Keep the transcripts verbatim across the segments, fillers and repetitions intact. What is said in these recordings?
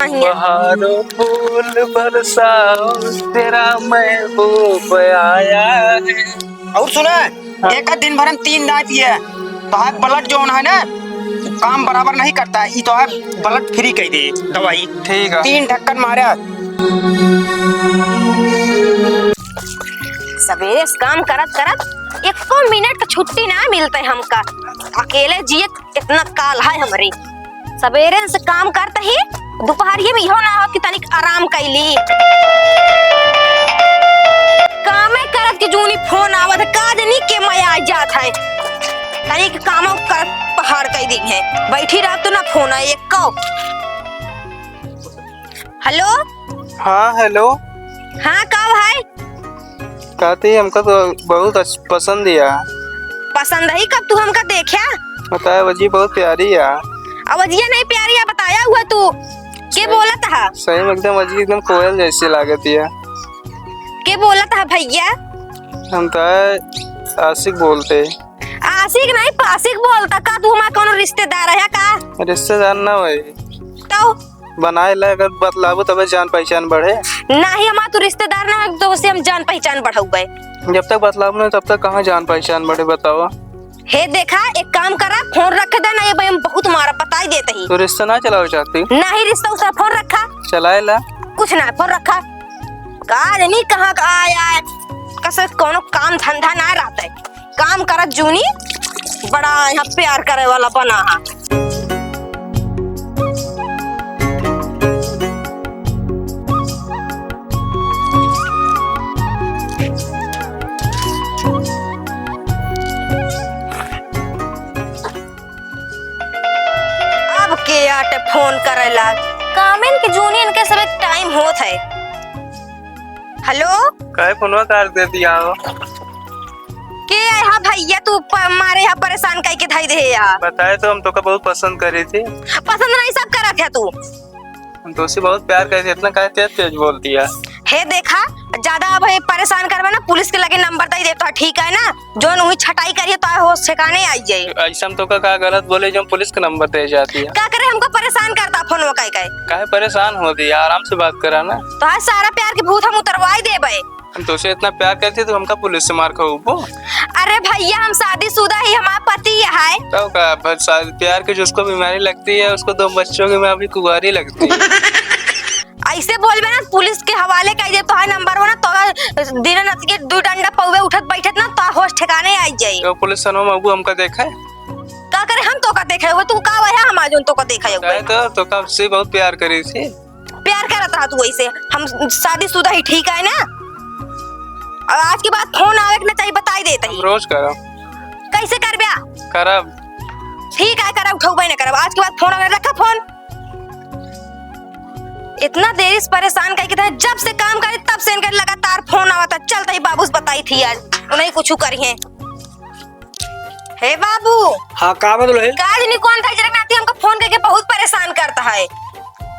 नहीं है। बहारों फूल बरसाओ, तेरा महबूब आया है। और सुना, हाँ। एक दिन भर हम तीन दांत ये तोहार blood जौन है ना, काम बराबर नहीं करता है, ई तोहार blood free कइ दे दवाई। ठीक है। तीन ढक्कन मारे। सबेरे से काम करत करत एको मिनट का छुट्टी ना मिलते हमका। अकेले जिए इतना काल है हमरे। सबेरे से काम करत ही दुपहरिये में इहो ना हो कि तनिक आराम कैली। कामे करत के जूनी फोन आवत है, का जनी के मया आ जात है। तनिक कामो करत पहाड़ कइ दी है। बैठी रहत तो ना फोन आए एको। हेलो। हाँ, हेलो। हाँ, का भाई? कहती हमका तो बहुत अच्छ-, पसंद या। पसंद ही कब तू हमका देख्या? बताया वजी बहुत प्यारी या। अवजिया नहीं प्यारी या, बताया हुआ तू। के सही, बोलत हा? सही में एकदम वजी एकदम कोयल जैसी लागत या। के बोलत हा भैया? हम तो आशिक बोलते। आशिक नहीं, पासिक बोलता का? तू हमार कौनो रिश्तेदार है का? रिश्तेदार ना भाई। तो? बनाए ला अगर बतलाबू तबे जान पहचान बढ़े। नाही, हमार तू रिश्तेदार ना हो, तो से हम जान पहचान बढ़ाऊ बे। जब तक बतलाबू ना तब तक कहाँ जान पहचान बढ़े बतावा। हे देखा, एक काम करा, फोन रख दे ना, ये भाई हम बहुत मारा, बताई देते ही। तो रिश्ता ना चलावे चाहती? नाही, रिश्ता उसा फोन रखा। चलाए ला। कुछ ना, फोन रखा। का जानी कहाँ का आया है, कसे कौनो काम धंधा ना रहता है। काम करत जूनी, बड़ा यहाँ प्यार करे वाला बना है। अब के आटे फोन करे लाग, कामेन के जूनी इनके सब एक टाइम होत है। हेलो? काहे फोनवा काट दे दिया हो? के है हा भैया, तू प-, मारे हा परेशान कइके धई दे हा। बताए तो हम तोका बहुत पसंद करी थी। पसंद नहीं सब करत है तू। हम तोसे बहुत प्यार करी थी, इतना काहे तेज तेज बोलती है? हे देखा, ज्यादा अब हे परेशान करबे ना, पुलिस के लगे नंबर दे देता, ठीक है ना? जौन उही छटाई करिए तो होश ठिकाने आई जाए। ऐसा हम तोका का गलत बोले जो हम पुलिस के नंबर दे जाती है? का करे हमको परेशान करता फोन वो कह कह? काहे परेशान होती है, आराम से बात करा ना। तो आज सारा प्यार के भूत हम उतरवाई देबे। हम तोसे इतना प्यार करती तो हमका पुलिस से मार खाऊबो? अरे भैया, हम शादीशुदा ही, हमार पति है। तो का, बस शादी, प्यार की जिसको बीमारी लगती है, उसको दो बच्चों की माँ भी कुंवारी लगती है। ऐसे बोलबे ना, पुलिस के हवाले कर दे, तोहार नंबर हो ना, तो दिन रात के दू डंडा पौवे उठत बैठत ना, तो होश ठिकाने आई जाई। तो पुलिस सनो बाबू हमका देखे? का करे हम तोका देखे हुए, तू का वह हम आज उन तोका देखे हुए। तो, तो कब से बहुत प्यार करी थी। प्यार करत रहा तू वैसे, हम शादीशुदा ही, ठीक है ना? और आज के बाद फोन आवे के ना चाहिए, बताई देत ही। हम रोज करब। कैसे करब्या? करब। ठीक है, करब, उठौबे ना करब। आज के बाद फोन आवे, रखा फोन। इतना देरी से परेशान कइके था, जब से काम करे तब से इनके लगातार फोन आवता। चलता ही बाबू से बताई थी आज, उन्हें कुछ करिए। हे बाबू। हाँ, का बा दुल्हन? का जानी कौन था, जरा नाती हमको फोन करके बहुत परेशान करता है।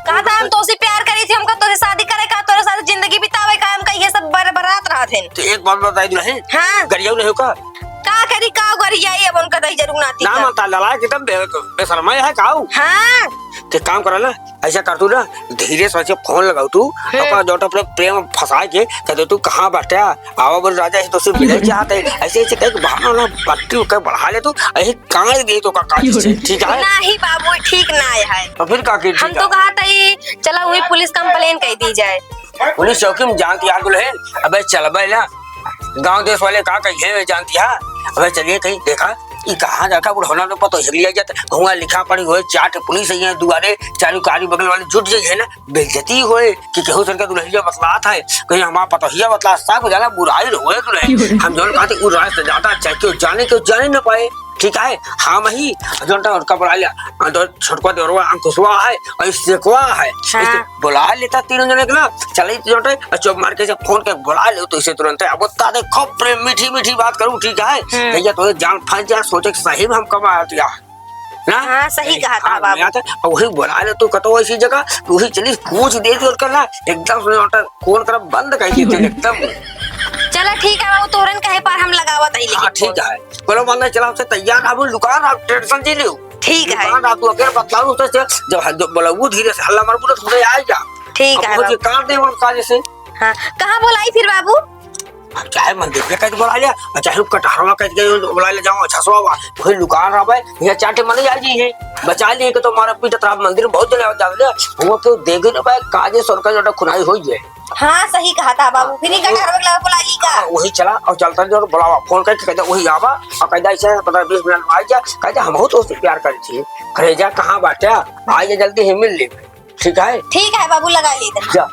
कहा था हम तोसे प्यार करी थी, हमको तोसे शादी करे का, तोरे साथ जिंदगी बितावे का, हमका ये सब बर-, बरात रहा थे। तो एक बात बताई दुल्हन। हाँ। गरियाऊ नहीं हो का? का करी, का गरियाई, अब उनका दही जरूर नाती ना का। मानता, लड़ाई के तब बे-, बेशर्मा है काऊ। हाँ। ते काम करा ना, ऐसा कर तू ना, धीरे से ऐसे फोन लगाऊ तू, हे। ओकर जोटा अपने प्रेम फंसा के, कह दे तू कहाँ बाटे, आवा बोल राजा, ये तो सिर्फ मिले चाहते हैं। ऐसे, ऐसे कह के बहाना ना, बत्ती के बढ़ा ले तू, ऐसे कांड दे तो का, का चीज है, ठीक है? नहीं बाबू, ठीक ना है। तो फिर का की हम ठीक तो है? कहा था ये, चला वही पुलिस complain कर दी जाए। पुलिस चौकी में जानती यार दुल्हन, अबे चलबे ना, गांव देश वाले का कही है जानती है, अबे चलिए कहीं देखा, ई कहाँ जाकर बुढ़ौना तो पतो हिलिया जाता, हुआ लिखा पड़ी होए, चार ठे पुलिस आई है दुआरे, चारों कारी बगल वाले जुट जाइए ना, बेइज्जती होए कि केहू सन के दुल्हनिया बतलात है, कहीं हमार पतोहिया बतलात, सब जाना बुराई होए दुल्हन। हम जौन कहते उ राज से ज्यादा अच्छा है, केहू जाने, केहू जाने न पाए, ठीक है? हम ही जौन टा उनका बुला लिया, और जो छोटका देवरवा अंकुशवा है और सेकवा है, हाँ। इसके बुला लेता तीनों जने के ना, चले जौन टा, और चुप मार के जब फोन के बुला ले तो इसे तुरंत है, अब उत्ता दे खूब प्रेम मीठी मीठी बात करूँ, ठीक है? हम्म। भैया तो जान फंस जा, सोचे कि सही में हम कमा दिया। ना? हाँ, सही अरे, कहा था हाँ, बाबू। मैं आता, अब वही बुला ले तू कतो ऐसी जगह, तू ही चली पूछ दे तू और कर ना, एकदम से ऑर्डर कौन कर बंद कर दे तू एकदम। चला ठीक है बाबू, तोरन कहे पर हम लगावत ही लेकिन हाँ, ठीक फोन। है। बोलो बंदा चला हमसे तैयार, अब लुका ना, टेंशन जी लियो। ठीक है। दुकान आप अकेले बतलाऊ तो से, जब ह-, जब बोलाऊ धीरे से हल्ला मार बोले, थोड़े आ जा। ठीक अब है वो बाबू। जे काट दे वो काजे से। हाँ, कहाँ बोलाई फिर बाबू? अब चाहे मंदिर में कहीं बोला लिया, और चाहे कटहरवा कहीं के बोला ले जाओ, अच्छा सो बा, वही दुकान रहा भाई, यहाँ चाटे मने जा जी है, बचा लिए कि तो हमारा पीछे तरफ मंदिर में बहुत जने जाते हैं, वो तो देखे ना भाई, काजे सर का जो खुनाई हो जाए। हाँ, सही कहा था बाबू, फिर ही कटहरवा के लगा बोला ली का? हाँ, वही चला और चलता जो बोलावा, फोन करके कहते वही आवा, और कहते ऐसे पन्द्रह बीस मिनट में आ जा, कहते हम बहुत उससे प्यार करती है, कलेजा कहाँ बाटे, आ जा जल्दी ही मिल ले। ठीक है? ठीक है बाबू, लगा ली इधर। जा।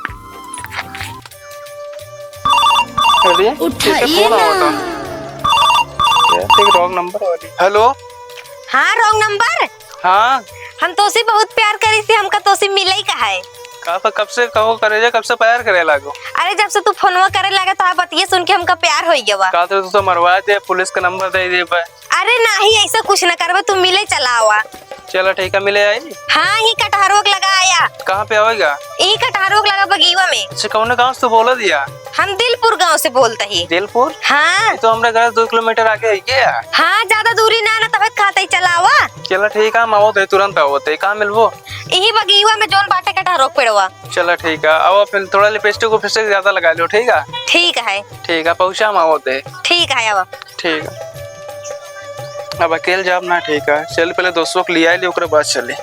अरे, उठाइए कैसे फोन ना। आवता? ये एक wrong number वाली। Hello। हाँ, wrong number। हाँ। हम तोसे बहुत प्यार करी थी, हमका तोसे मिले ही कहा है। का तो कब से कहो करे जा, कब से प्यार करे लागो? अरे, जब से तू फोनवा करे लगा तो बतिये सुन के हमका प्यार हो गया। का तो तू तो मरवा दे, पुलिस का number दे दे बे। अरे नाही, ऐसा कुछ न करबे, तू मिले चला आवा। चला ठीक है, मिले आई। हाँ, ही कटहरोक लगा आया। कहाँ पे आवेगा? यही कटहरोक लगा बगीवा में। अच्छा, कौन गाँव से तू बोला दिया? हम दिलपुर गाँव से बोलते ही। दिलपुर? हाँ। ये तो हमरे घर से दो किलोमीटर आगे है क्या? हाँ, ज्यादा दूरी ना, ना तबीयत खाते ही चला आवा। चला ठीक है, हम आवत है, तुरंत आवत है। कहाँ मिलबो? यही बगीवा में जोन बाटे कटहरोक पेड़वा। चला ठीक है, अब फिर थोड़ा लिपस्टिक उपिस्टिक ज्यादा लगा लो, ठीक है? ठीक है। ठीक है, पहुँचा हम आवत है। ठीक है, आवा। ठीक है। अब अकेल जाब ना, ठीक है। चल, पहले दोस्तों को लिया ली, ओकरे बाद चली।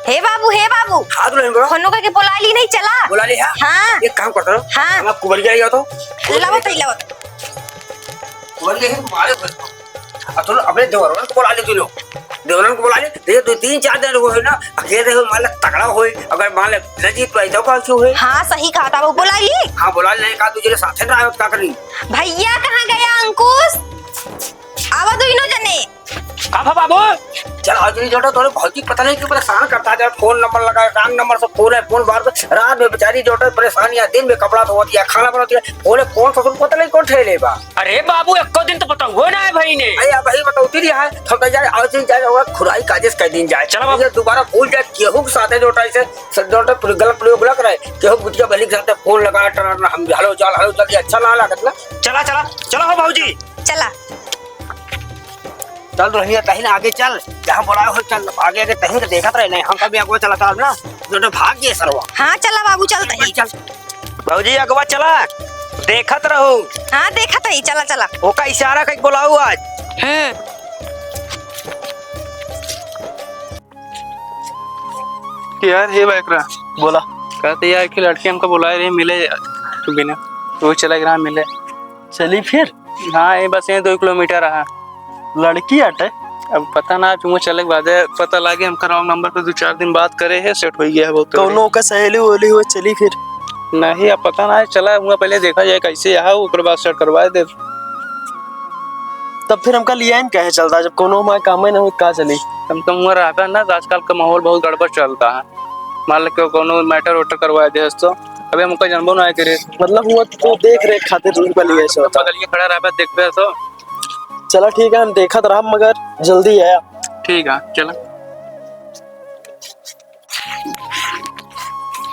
हे बाबू, हे बाबू। हाँ, दुल्हन बा। फोनो करके बोला ली नहीं, चला। बोला ली, हाँ? हाँ। एक काम करता हूँ। हाँ। हम कुबरिया लिया तो। लावत ही, लावत। कुबरिया ही तुम्हारे घर। अब तुम अपने देवरन को बोला ले, तू लोग। देवरन को बोला ले। ये दो तीन चार दिन हो ना, अकेले हो, मान ले तगड़ा होए। अगर मान ले न जीत पाई तो का क्यों है? हाँ, सही कहा था, वो बोला ली। हाँ, बोला ले, का दूसरे साथे ना आयो, का करी? भैया, कहाँ गया अंकुश? आवा दो इनो जने। का भा बाबू? चल, आज नहीं जोटा, तोरे भौजी पता नहीं क्यों परेशान करता है, फोन नंबर लगा, wrong number से फोन है, फोन बार बार, रात में बेचारी जोटा परेशान या दिन में कपड़ा धोती है, खाना बनाती है, फोन है, फोन ससुर पता नहीं कौन ठेले बा। अरे बाबू, एको दिन तो पता हुआ ना है भाई ने। अरे, अब भाई बताओ, तेरी है, थोड़ा जाए, आज दिन जाए, और खुराई काजे से कह दिन जाए। चला बाबू। ये दोबारा भूल जाए, केहू के साथे जोटा इसे, सब जोटा गलत प्रयोग ना करे, केहू बिटिया बहनी के साथे फोन लगा, टना, टना, हम हेलो चाल, हेलो चाल, ये अच्छा ना लागत ना। चला, चला, चला हो भौजी। चला। चल दुल्हनिया, तहिन आगे चल, जहाँ बोला हो चल, आगे आगे तहिन के देखत रहे नहीं, हम कभी अगवा चला चल ना, जो तो भाग गए सरवा। हाँ, चला बाबू, चल तही। चल। भौजी अगवा चला, देखत रहू। हाँ, देखत ही, चला, चला। ओका इशारा कइके बोलाऊ आज। हम्म। यार, हे बाइक रहा। बोला। कहते यार कि लड़की हमको बुलाए रही, मिले तू बिना, तो वो चला गया मिले। चली फिर? हाँ, ये बस ये दो किलोमीटर रहा। लड़की आटे? अब पता ना, चुमा चले के बाद पता लागे, हमका wrong number पे दो चार दिन बात करे है, set हो गया है बहुत। कौनो का सहेली वहेली हुए, चली फिर? नहीं, अब पता ना है, चला हुआ पहले देखा जाए कैसे यहाँ, ओकरे बाद set करवाए दे। तब फिर हमका लिया इन कहे चलता, जब कौनो हमारे काम में ना हो, का चली? हम तो हुआ रहता ना, तो आजकल का माहौल बहुत गड़बड़ चलता है। मान लो कि कोनो matter वाटर करवा दे तो, अबे हमको जानबो ना करे। मतलब हुआ तो देख रेख खातिर रूम पर लिए सो। बगलिए खड़ा रहबे, देखबे तो। चला ठीक है, हम देखत रहब, मगर जल्दी आया। ठीक है, चला।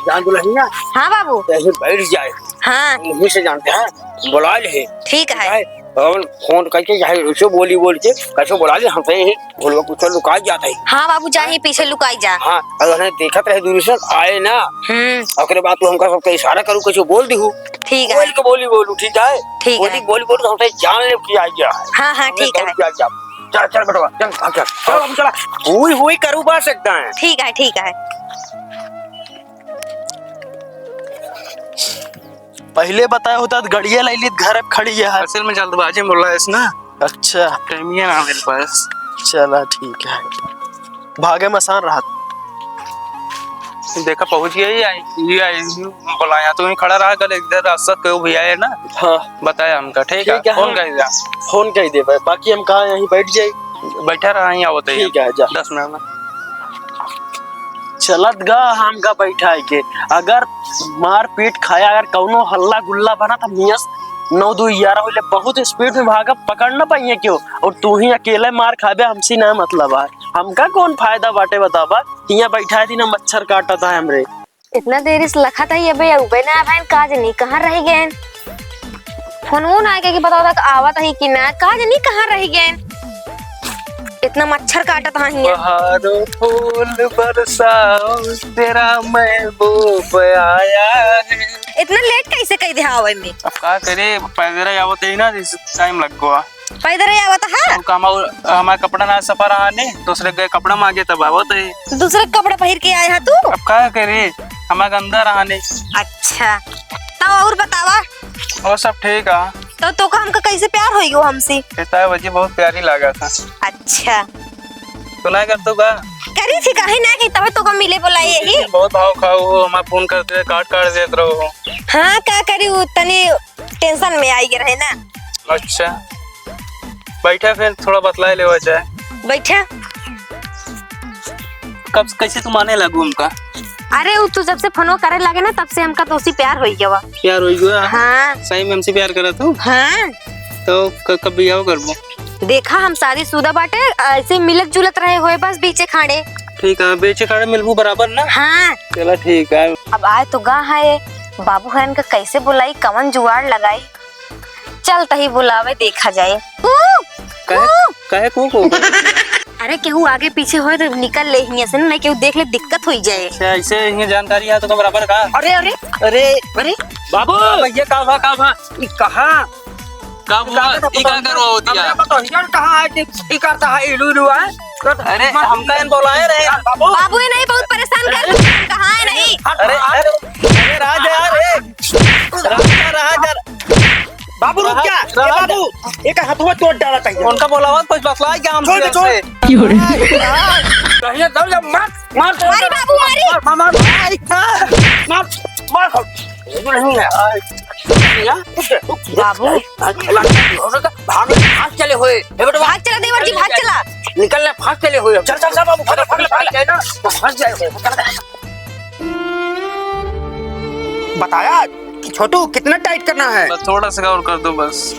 जान दुल्हनिया। हाँ बाबू। ऐसे बैठ जाए। हाँ। हम वहीं से जानते हैं, बुला ले। ठीक है। ठीक है? और फोन करके चाहे उसे बोली बोल के, कैसे बुला ले, हम कहीं बोलवा कुछ लुकाई जाता है। हाँ बाबू, जा ही पीछे लुकाई जा। हाँ, अगर उन्हें देखत रहे दूर से, आए ना, हम्म। ओकरे बाद तू हमका सबके इशारा करू, कुछ बोल दिहू। ठीक है। बोल के बोली बोलू, ठीक है? ठीक है। बोली बोली बोलू तो हमसे जान ले कि आ गया है। हाँ, हाँ, हमने ठीक है। दौड़ के आ गया। चल, चल बेटवा, चल, चल, चल। चल, हम चला। हुई, हुई करू बस एकदम। ठीक है, ठीक है। पहिले बताया होता तो गड़िया ले लीत, घर अब खड़ी है। असल में जल्दबाजी में बोला है ना। अच्छा। टाइम ये ना मेरे पास। चला ठीक है, भागे में आसान रहत। देखा पहुँच गया, ये आई, ये आई, बोला यहाँ तो वहीं खड़ा रहा, कल इधर रास्ता कोई भी आए ना। हाँ। बताया हमका, ठीक है? ठीक है, फोन हाँ। कर दिया। फोन कर दे भाई, बाकी हम कहाँ यहीं बैठ जाए। बैठा रहा, यहीं आवत है। ठीक है, जा। दस मिनट में। चलत गा हमका बैठाए के, अगर मारपीट खाया, अगर कौनो हल्ला गुल्ला बना, त मियाँ नौ दो ग्यारह होले, बहुत स्पीड में भागा, पकड़ न पाइए क्यों? और तू ही अकेले मार खाबे, हमसे ना मतलब है। हमका कौन फायदा बाटे बतावा? हियाँ बैठाए दिन मच्छर काटत है हमरे। इतना देरी से लखत है, अबे अउबे ना आवेन, का जनी कहाँ रहि गएन? फोनवो ना आके कि बतावा तक आवत है कि ना, का जनी कहाँ रहि गएन? इतना मच्छर काटत हा हियाँ। बहारों फूल बरसाओ, तेरा महबूब आया है। इतना लेट कैसे कइ दिहा आवे में? अब का करे, पैदल आवत ही ना, टाइम लग गवा। पैदल ही आवत हा? और काम और हमार कपड़ा ना सफा रहा ने, दूसरे के कपड़ा माँगे तब आवत ही। दूसरे के कपड़ा पहिर के आए हा तू? अब का करे, हमार गंदा रहा ने। अच्छा, तब और बतावा? और सब ठीक है। तो तोका हमका कैसे प्यार होई गो हमसे? बेटा, वजी बहुत प्यारी लागा था। अच्छा। तो ना कर तू का? करी थी, काहे ना कि तब तोका मिले बोलाई यही। बहुत भाव खाओ हो, हमार फोन करते काट काट देत रहो। हाँ, का करी, वो तनी टेंशन में आई रहे ना। अच्छा, बैठा फिर थोड़ा बतलाए लेवा जाए। बैठा। कब, कैसे तू माने लागू हमका? अरे, उ तू जब से फोनो करे लागे ना, तब से हमका तोसी प्यार होई गवा। प्यार होई गवा? हाँ। सही में हमसे प्यार करत हो? हाँ। तो क-, कब बियाह करबो? देखा, हम शादीशुदा बाटे, ऐसे मिलत जुलत रहे होए बस बीचे खाड़े। ठीक है, बीचे खाड़े मिलबू बराबर ना? हाँ। चला ठीक है। अब आए तो गा है, बाबू हरन का कैसे बुलाई, कवन जुआड़ लगाई? चल तही बुलावे, देखा जाए। कू, कहे, कू। कहे कू कू? अरे केहू आगे पीछे होए तो निकल ले हियां से, नहीं केहू देख ले दिक्कत होई जाए। अच्छा, ऐसे इन्हें जानकारी है तो का बराबर का? अरे, अरे, अरे, अरे। बाबू। भैया का भा, का भा? ई कहाँ? का भा? का भा? ई का करवा होती है? हमरे को तो हियां कहाँ है कि ई करता है, इलू इलू है? अरे, हमका इन बोलाए रहे। बाबू। बाबू ही नहीं, बहुत परेशान कर, कहाँ है नहीं? अरे, अरे, अरे, राज यार, ए, राज, राज यार। बाबू, रुक जा। ए, बाबू, एक हथवा तोड़ डाला था। उनका बोलावा, कुछ बतलाए क्या हमसे? छोड़, छोड़। कहिए, दौड़ जा, मार, मार, मारी बाबू, मारी। मार, मार, मार। मार, मार। बाबू। भाग, भाग चले होए। ए बेटवा। भाग चला देवर जी, भाग चला। निकल ले, भाग चले होए। चल, चल, चल बाबू, भाग, भाग, भाग। भाग जाए। बताया कि छोटू कितना टाइट करना है? बस थोड़ा सा और कर दो बस।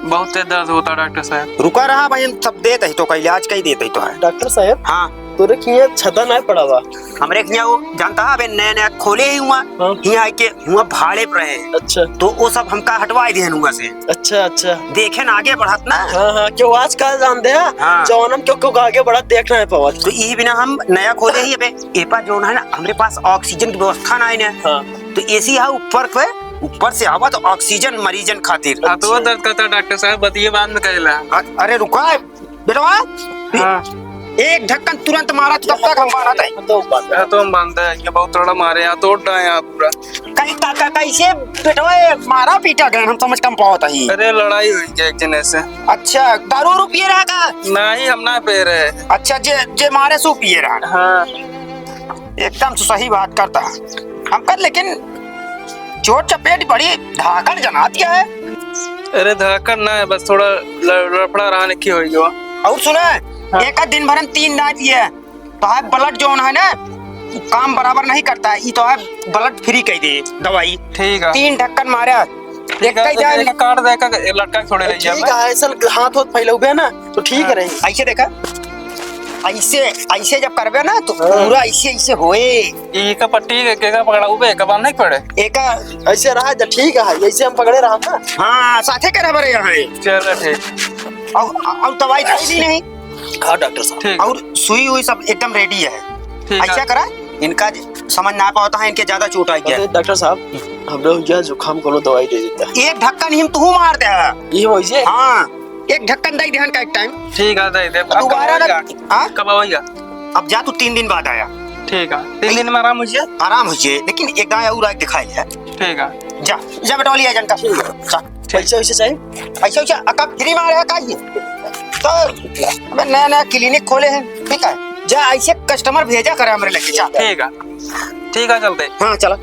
बहुत तेज दर्द होता डॉक्टर साहब। रुका रहा भाई, हम सब देत ही तो का इलाज कई देत ही तो है। डॉक्टर साहब। हाँ। तोरे किया छता ना पड़ा बा। हमरे किया वो जानता है, अबे नया नया खोले ही हुआ। हाँ। हियाँ आके हुआ भाड़े पर रहे। अच्छा। तो वो सब हमका हटवाए दिहन हुआ से। अच्छा, अच्छा। देखे ना आगे बढ़त ना। हाँ, हाँ, क्यों आज काल जान दे, हाँ। हाँ। जौन हम क्यों, क्यों आगे बढ़त देख ना पावत। तो यही बिना हम नया खोले ही अबे। ए पास जौन है ना, हमरे पास ऑक्सीजन की व्यवस्था ना है ना। हाँ। तो एसी है ऊपर पे, ऊपर से आवा तो ऑक्सीजन मरीजन खातिर। हाँ, तो वो दर्द करता डॉक्टर साहब, बतिये बाद में कहला। अ-, अरे रुका, बेटवा, हाँ। एक ढक्कन तुरंत मारा, तब तक हम मारा था। तो बंद है। हाँ, तो हम बंद है, ये बहुत थोड़ा मारे, यहाँ तोड़ रहा है यहाँ पूरा। कहीं का, का, कैसे बेटवा, ये मारा पीटा गए, हम समझ कम पावत ही। अरे, लड़ाई हुई क्या एक जने से? अच्छा, दारू उरू पिए रहा का? नहीं, हम ना पिए रहे। अच्छा, जे, जे मारे सो पिए रहा। हाँ। एकदम से सही बात करता। हमका लेकिन चोट चपेट बड़ी धाकड़ जनात क्या है? अरे धाकड़ ना है, बस थोड़ा ल-, लफड़ा रहा ने की होई गवा। और सुना, हाँ। एक दिन भरन तीन दांत ये तो है, blood जौन है ना, काम बराबर नहीं करता है, ई तो है blood free कह दे दवाई। ठीक है। तीन ढक्कन मारा, ठीक है, एक ही एक, जाए। एक काट दे, एक लटका के छोड़े रहिए ठीक है, ऐसा हाथ होत फैलौबे ना, तो ठीक हाँ। रही। ऐसे देखा, ऐसे, ऐसे जब करबे ना, तो हाँ। पूरा ऐसे, ऐसे होए। ई का पट्टी के, के का पकड़ाऊ बे, का बांधे के पड़े? एका ऐसे रहा जा, ठीक है, ऐसे हम पकड़े रहा ना। हाँ, साथे के रह बरे यहाँ है। चलो ठीक। और, और दवाई खाई दी नहीं। हाँ, डॉक्टर साहब। ठीक। और सुई उई सब एकदम ready है। ठीक है। ऐसा करा, इनका समझ ना पाता है, इनके ज्यादा चोट आई गया। अरे डॉक्टर साहब, हम लोग क्या जुकाम को दवाई दे देता है। एक ढक्कन हिम तू मार दे। ये वैसे? हाँ, एक ढक्कन दे देहन का एक time। ठीक है, दे दे। अब दोबारा कब ना, आवेगा? हाँ? कब आवेगा? अब जा तू तीन दिन बाद आया। ठीक है, तीन दिन में आराम हो जाए। आराम हो जाए, लेकिन एक दाएं और आके दिखाई है। ठीक है। जा, जा बेटा, लिया जन का। ठीक है। जा। ठीक। पैसे वैसे चाहिए? पैसे वैसे, अका free में आ रहा का ये? तो, अबे नया नया clinic खोले हैं, ठीक है? जा, ऐसे customer भेजा करे हमरे लगे, जा। ठीक है। ठीक है, चलते। हाँ, चला।